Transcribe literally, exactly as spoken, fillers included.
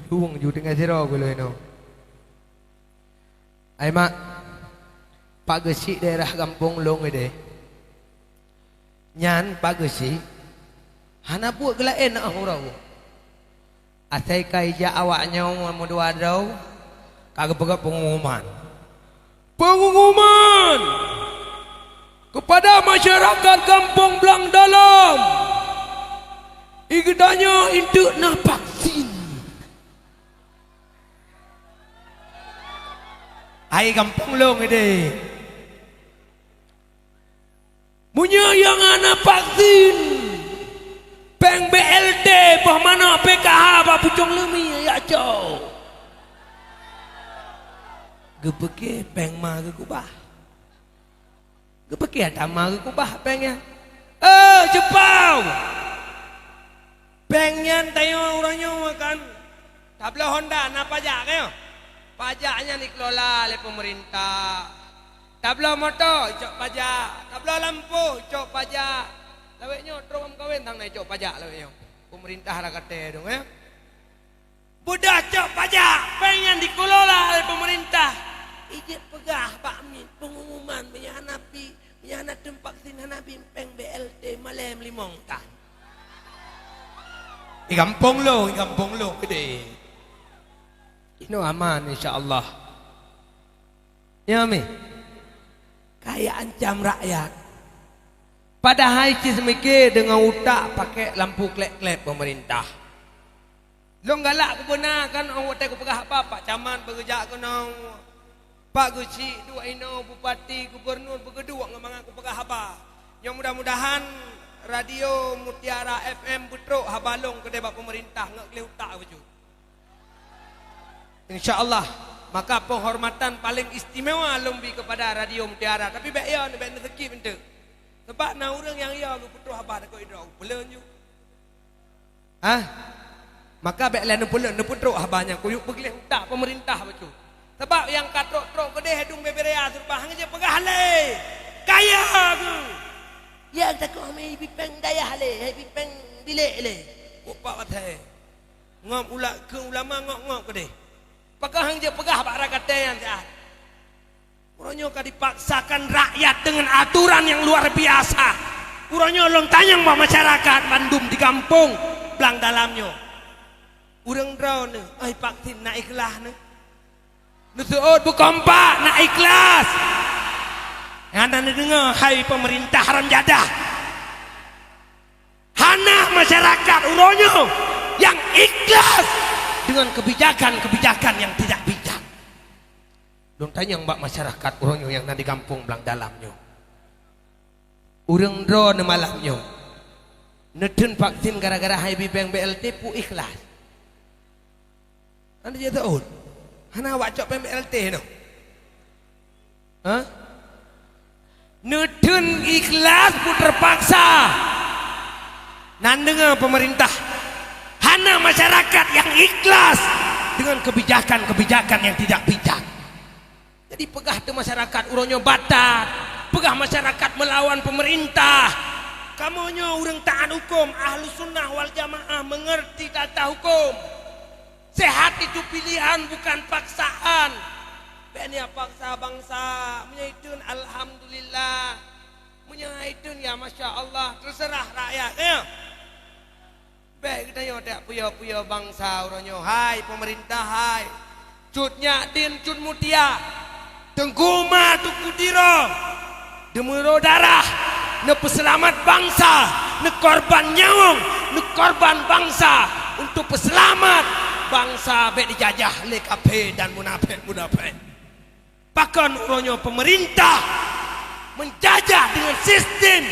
Tueng ju tinggai sidroe keu lôn inoe. Ai mak, Pak Geuchik daerah gampông lôn idéh. Nyan Pak Geuchik hana buet geulaén na uroe. Asai ka ijak awak nyoe meudua droe, ka geupeugah pengumuman. Pengumuman kepada masyarakat Gampông Blang Dalam, i geutanyoe eunteuk na vaksin. Hai gampông lôn idéh. Meunyoe nyang hana vaksin, péng B L T boh manok P K H bak pucông leumi jak cok. Geupeuke péng ma geukubah. Geupeuke atra ma geukubah péng nyan. Eh, ceupao! Péng nyan tanyoe uroe nyoe kan. Tabloe honda na pajak, ka nyoe? Pajak nyan dikelola lé peumeurintah. Tabloe moto icok pajak, tabloe lampôh icok pajak. Lawét nyoe trok meukawen sang na icok pajak lawét nyoe. Peumeurintah rakaté dong, ya. Beudôh cok pajak, péng nyan dikelola lé peumeurintah. Ijeuet peugah bak miet pengumuman meunyoe hana pi, meunyoe hana teumpat vaksin hana bi péng B L T malém limong tan. Di gampông lôn, di gampông lôn keudéh. Inoe aman, insya Allah. Ya, mi. Kaya ancam rakyat. Padahai cit seumike deungon utak pakai lampu klep-klep peumeurintah. Lôn galak kubeuna kan, óh watée kupeugah haba, Pak Camat beugeujak keunoe. Pak Geuchik duek inoe, Bupati, Gubernur beugeuduek ngon mangat kupeugah haba. Nyang mudah-mudahan Radio Mutiara F M beutrok haba lôn keudeh bak peumeurintah ngon gleh utak bacut. Insya Allah, maka penghormatan paling istimewa lôn bi kepada Radio Mutiara. Tapi bék yo, bék neuseukip eunteuk. Sebab na ureuëng nyang yo geupeutrok haba takot idroe, peulon ju. Hah? Maka bék lé neupeulon, neupeutrok haba nyan kuyuk beugleh utak peumeurintah bacut. Sabab nyang ka trok-trok keudeh dum beubeuraya seureuba hana jeuet peugah lé. Kaya geuh. Ya takot hana ibi péng dayah lé, ibi péng bilék lé. Kok pak watée. Ngom ula-, keu ulama ngok-ngok keudeh. Pakon hana jeuet peugah bak rakaté nyan siat. Uroe nyoe ka dipaksakan rakyat deungon aturan nyang luar biasa. Uroe nyoe lôn tanyong bak masyarakat bandum di gampông Blang Dalam nyoe. Ureuëng droeneuh, ai vaksin na ikhlas neuh? Neuseuôt beukompak na ikhlas? Hana neudeungoe hai peumeurintah haram jadah. Hana masyarakat uroe nyoe nyang ikhlas deungon keubijakan-keubijakan nyang tidak bijak. Lôn tanyong bak masyarakat uroe nyoe nyang na di gampông Blang Dalam nyoe. Ureuëng droeneuh malam nyoe neutheun vaksin gara-gara han ibi péng B L T peue ikhlas? Hana jiteuôt. Hana awak cok péng B L T noh. Hah? Neutheun ikhlas peue teupaksa. Nan deungoe peumeurintah. Hana masyarakat nyang ikhlas deungon keubijakan-keubijakan nyang tidak bijak. Jadi peugah teuh masyarakat uroe nyoe batat, peugah masyarakat meulawan peumeurintah. Kamoe nyoe ureuëng taát huköm, Ahlussunnah wal Jamaah, meungeurti tata huköm. Sehat itu pilihan, bukan paksaan. Bék neuyak paksa bansa. Meunyoe iteun, alhamdulillah. Meunyoe iteun, ya masya Allah, teuseurah rakyat, ya. Bék geutanyoe tajak puyoe-puyoe bansa uroe nyoe, hai peumeurintah hai. Cut Nyak Dhien, Cut Mutia, Teungku Ma, Teungku Tiro, deumeulo darah, neupeuseulamat bansa, neukorban nyawöng, neukorban bansa untuk peuseulamat bansa bék dijajah lé kafé dan munafék-munafék. Pakon uroe nyoe peumeurintah meujajah deungon sistem